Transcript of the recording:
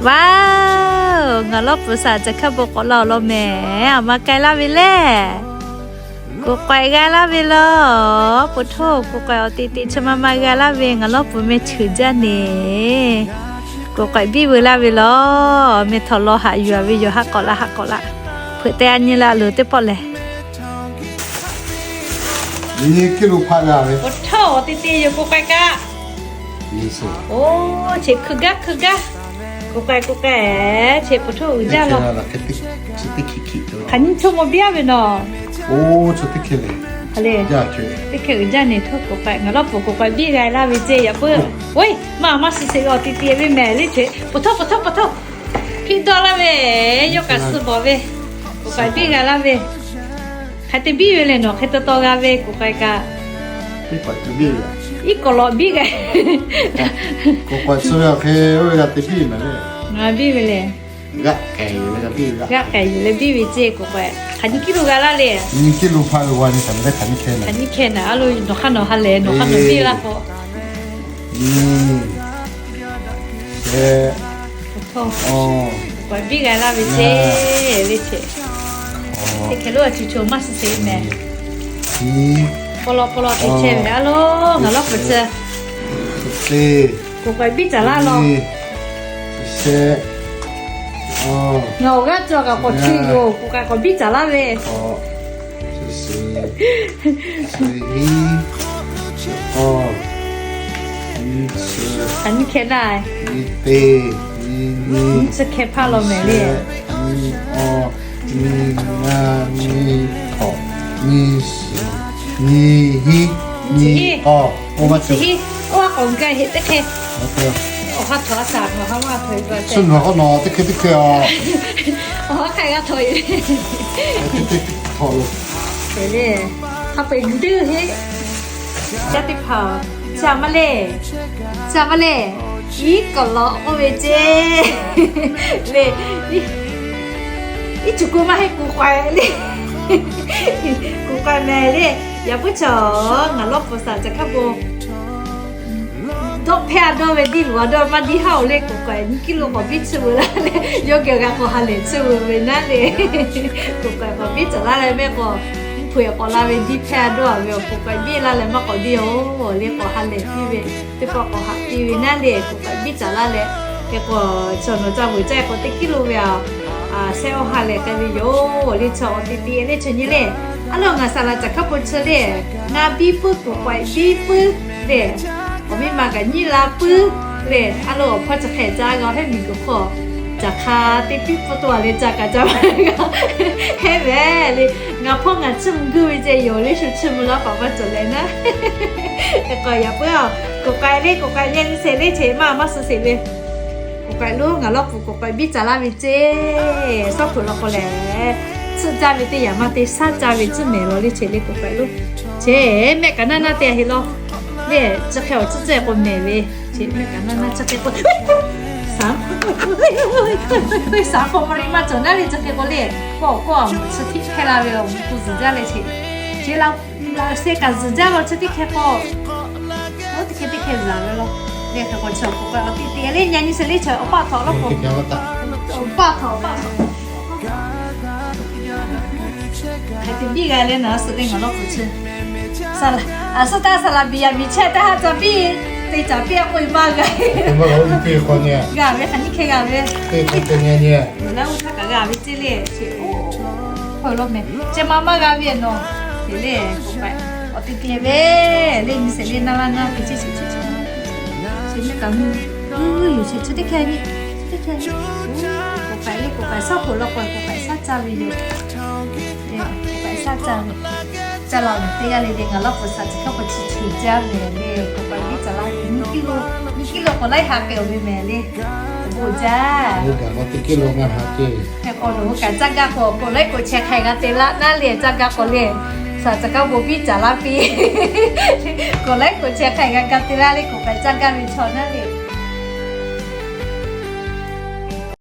Vaˇ, ngaˬ lawˉ pfuhˍ saˍ caˬ hkaˇ bon k'awꞈ la awˬ lawn mehˍ, aˬ ma k'ai laˇ ve lehˬ. Kuˬ k'awehꞈ g'a laˇ ve law. Pfuhˍ htoˇ, kuˬ k'awehꞈ awˬ teꞈ teꞈ chi ma ma g'a laˇ ve, ngaˬ lawˉ pfuhˍ meh cheuˬ jaˇ neˬ. Kuˬ k'awehꞈ biˇ veu laˇ ve law. Meh htawnˍ law haꞈ yuˬ a ve yoˬ, haˆ k'awꞈ laˇ, haˆ k'awꞈ laˇ. Hpeuꞈ te a nyi la loˬ teˇ pawˆ lehˬ. Nyi kiˇ lo hpaˆ g'a ve. Pfuhˍ htoˇ awˬ teꞈ teꞈ yoˬ, kuˬ k'awehꞈ kaꞈ. Oˇ, cheꞈ hkui gaˇ hkui gaˇ. Kuˬ k'awehꞈ, kuˬ k'awehꞈ, cheꞈ pfuhˍ htoˇ uiˍ jaˇ law. Hk'aˬ nyi htoˇ maw biˇ a ve nawˬ. Oˇ, teˇ hkeh uiˍ jaˇ neˬ htoˇ kuˬ k'awehꞈ, ngaˬ lawˉ pfuhˍ kuˬ k'awehꞈ biˇ g'a laˇ ve ceˇ yaꞈ puiˉ. Oˇ, maˇ maˇ suh sheˍ ve awˬ teꞈ teꞈ ve mehˍ le ceˇ. Pfuhˍ htoˇ, pfuhˍ htoˇ, pfuhˍ htoˇ. Hpiˇ dawˇ laˇ ve, yawˇ kaꞈ suh bawˬ ve. Kuˬ k'awehꞈ biˇ g'a laˇ ve. Hk'aˬ hk'e te biˇ ve lehˬ nawˬ, hk'e taw taw g'a ve kuˬ k'awehꞈ kaꞈ. Iˉ kawꞈ lawꞈ biˇ g'a. Kuˬ k'awehꞈ suh ve awˬ hk'e oˇ ve g'a te biˇ ve mehˍ le. Ngaˬ biˇ ve lehˬ. G'aˆ k'ehˍ yuˬ leh biˇ ve ceˇ kuˬ k'awehꞈ. Hk'aˬ nyi kiˇ lo g'a laˇ le. Nyi kiˇ lo hpaˆ ve g'a nyi kaꞈ leh hk'aˬ nyi hkeh naˬ. Hk'aˬ nyi hkeh naˬ, a lo nawˬ hk'aˇ nawˬ ha lehˬ, nawˬ hk'aˇ nawˬ biˇ laˇ k'o. Nyi, shehˆ, awˬ, kuˬ k'awehꞈ biˇ g'a laˇ ve ceˇ ve ceˇ. Teˇ hkeh lo a chi cho maˇ suh sheˍ mehˍ. Paw law paw law te chehˇ ve a lo, ngaˬ lawˉ pfuhˍ chi. Kuˬ k'awehꞈ biˇ caˍ laˇ law. Ngaˬ awˬ g'aˇ cawˬ kaꞈ k'awꞈ chi yoˬ, kuˬ k'awehꞈ k'awꞈ biˇ caˍ laˇ ve. Hk'aˬ nyi hkeh naˬ. Nyi chi hkeh hpaˇ law mehˍ le. Nyi awˬ, nyi ngaˇ, nyi hkawꞈ, nyi shiˍ, nyi hiˉ, nyi k'awˇ. Oˇ, oˇ a k'awꞈ gaˇ heˆ teˇ hkeh. Awˬ ha htawnˍ a shaˍ nawˬ ha maˇ htawnˍ ve. Suh nawˬ k'o nawˬ teˇ hkeh teˇ hkeh a. Awˬ ha hk'aˇ g'a htawnˍ ve. Teˇ hkeh teˇ hkeh htawnˍ lo. Te le, hk'a peu-eˬ gu teˇ heˆ. Caˇ teˇ hpaˍ, caˇ maˇ le, caˇ maˇ le, iˉ kawꞈ lawꞈ k'oˆ ve ceˇ le. Iˉ cuˬ k'o maˇ heˆ, kuˬ k'awehꞈ le. Kuˬ k'awehꞈ mehˍ le. Yaꞈ puiˉ chaw, ngaˬ lawˉ pfuhˍ saˍ caˬ hkaˇ bon dawˆ hpehˇ a dawˇ ve diˇ luˬ a dawˇ maˇ diˇ haˉ oˬ le. Kuˬ k'awehꞈ nyi kiˇ lo k'awꞈ biˇ tsuhˇ veu laˇ leh, yawˇ geh g'a k'awꞈ ha lehˬ tsuhˇ veu ve naˉ le. Kuˬ k'awehꞈ k'awꞈ biˇ caˍ laˇ leh mehˆ k'awꞈ, mvuhˇ hpeuꞈ k'awꞈ la ve diˇ hpehˇ a dawˇ a ve awˬ, kuˬ k'awehꞈ biˇ laˇ leh maˇ k'awꞈ biˇ oˬ le, k'awꞈ ha lehˬ piˇ ve, teˇ pawˆ k'awꞈ haꞈ piˇ ve naˉ le. Kuˬ k'awehꞈ biˇ caˍ laˇ leh, hk'e k'o chaw nawˬ ca vuiˬ caˇ k'o teˇ kiˇ lo ve a, shehˆ awˇ ha lehˬ k'ai ve yoˬ le. Chaw awˬ teꞈ teꞈ le chaw nyi le. A lo ngaˬ saˍ laꞈ caˬ hkaˇ bon chi le, ngaˬ biˇ puiˉ kuˬ k'awehꞈ biˇ puiˉ le. Awˬ miˇ ma kaꞈ nyiˇ la puiˉ le. A lo awˬ hpawˇ chi hk'e caˇ g'a hehˉ miˬ guiˬ hk'aw, caˬ hk'a teˇ piˇ pfuhˇ to a le, caˇ kaꞈ caˇ maˇ g'a hehˉ ve le. Ngaˬ hpawˇ ngaˬ chiˇ mvuh guˇ ve ceh yoˬ le, shu chiˇ mvuh laˇ paˍ maˇ cawˬ leh naˉ. Hk'e k'o yaꞈ puiˉ a, kuˬ k'awehꞈ le, kuˬ k'awehꞈ nyi nyi sheˍ le, cheꞈ maˇ maˇ suh sheˍ ve. Kuˬ k'awehꞈ lo ngaˬ lawˉ pfuhˍ kuˬ kawehꞈ biˇ caˍ laˇ ve ceˇ. Sawˉ hpeuꞈ law k'o lehˬ, tsuhˆ jaˇ ve teˇ yanˇ maˇ te shaˉ caˇ ve tcuhˉ mehˍ law le, cheꞈ le kuˬ k'awehꞈ lo. Cheꞈ mehˆ kaꞈ naˇ naˇ te a heˍ law le. Chi hk'e awˬ tcuhˉ tcuhˉ k'o mehˍ ve. Cheꞈ mehˆ kaꞈ naˇ naˇ chi hk'e k'o, saˍ, saˍ hk'aw maˇ riˇ maˇ cawˬ naˉ le. Chi hk'e k'o le, kawˆ kawˆ a mvuhˇ chi htiˆ hpehˇ la ve awˬ mvuhˇ k'o zuhˬ jaˇ leh cheꞈ. Cheꞈ la, laꞈ sheh kaꞈ zuhˬ jaˇ law chi teˇ hkeh k'o. Oˇ teˇ hkeh teˇ hkeh zuhˬ ve law. Leh hk'e k'o chaw kuˬ k'awehꞈ awˬ teꞈ teꞈ le nyi nyi sheˍ le, chaw awˬ paˆ htawnˍ law k'o. Awˬ paˆ htawnˍ, awˬ paˆ htawnˍ. Hk'e te biˇ g'a leh naˬ suh le ngaˬ lawˉ pfuhˍ chi. Saˍ laꞈ, a suh taˇ saˍ laꞈ biˍ yaꞈ miˍ chehˇ taˇ haˉ ca biˇ, te caˍ piˇ a k'oˆ ve maˇ g'a. G'a ve hk'aˬ nyi hkeh g'a ve. Teˇ hkeh nyi nyi. Laˇ oˇ htaˇ kaꞈ g'a ve ceˇ le. Cheꞈ oˇ, hk'aw lo mehˍ. Chi ma maˇ g'a ve nawˬ. Cheꞈ le, kuˬ k'awehꞈ awˬ teꞈ teꞈ ve le, nyi sheˍ le naˇ laˇ naˇ te cheˇ sheˍ cheˇ cheˇ. Chi mehˆ kaꞈ mvuhˇ g'uˇ g'uˇ yoˬ. Cheꞈ chi teˇ hkeh nyi, chi teˇ hkeh nyi. Kuˬ k'awehꞈ le, kuˬ k'awehꞈ shaˉ hpoꞈ law k'o, kuˬ k'awehꞈ shaˉ caˇ ve yoˬ. Kuˬ k'awehꞈ shaˉ caˇ ve. Caˇ la ve teˇ g'aˇ le le, ngaˬ lawˉ pfuhˍ saˍ caˬ hkaˇ bon chi cheꞈ jaˇ mehˍ le. Kuˬ k'awehꞈ biˇ caˍ laˇ ve nyiˇ kiˇ lo, nyiˇ kiˇ lo k'awꞈ laiˉ ha k'ai ve mehˍ le. Bon jaˇ. Oˇ kaꞈ nawˬ teˇ kiˇ lo ngaˇ ha ceˇ. Hk'e k'o nawˬ hui kaꞈ caˇ gaˇ k'o, k'awꞈ laiˉ k'awꞈ chehˇ hk'a g'a te laˇ naˉ le. Caˇ gaˇ k'o le, saˍ caˬ hkaˇ bon biˇ caˍ laˇ piˇ. K'awꞈ laiˉ k'awꞈ chehˇ hk'a g'a ga te laˇ le, kuˬ k'awehꞈ caˇ gaˇ ve chaw naˉ le.